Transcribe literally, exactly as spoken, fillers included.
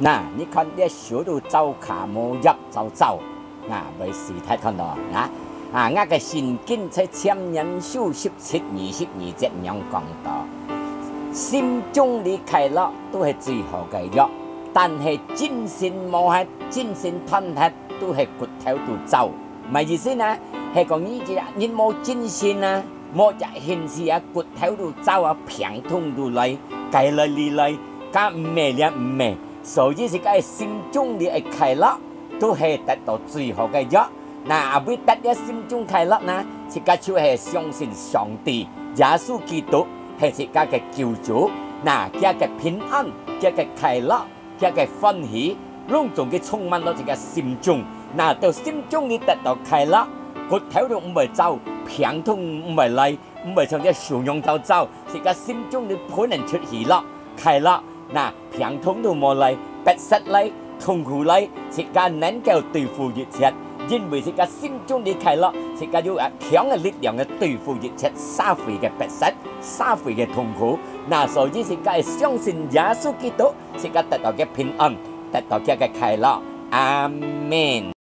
那，你看這樹都燥，無葉燥燥，那，會死忒，看到啊？啊，𠊎个聖經在箴言書十七二十二節仰講到：心中裡快樂都係最好个藥，但係精神無忒，精神斷忒，都係骨頭都燥。麼意思呢？係講你一日無精神啊， 無隻興趣啊，骨頭都燥啊，病痛都來，該來這來，該毋係這毋係。所以自家个心中裡个快樂，都係得到最好个藥。那，啊，為得這心中快樂呢，自家就係相信上帝，耶穌基督係自家个救主。那，佢个平安，佢个快樂， 佢个歡喜，攏總个充滿到自家心中。那到心中裡得到快樂，骨頭都毋會燥，病痛毋會來，毋會像這樹樣燥燥，自家心中裡噴出喜樂、快樂。那病痛都無來，迫塞來，痛苦來，自家能夠對付一切，因為自家心中裡快樂，自家有強个力量个對付一切社會个迫塞、社會个痛苦。那所以自家愛相信耶穌基督， 自家得到个平安，得到佢个快樂。阿們。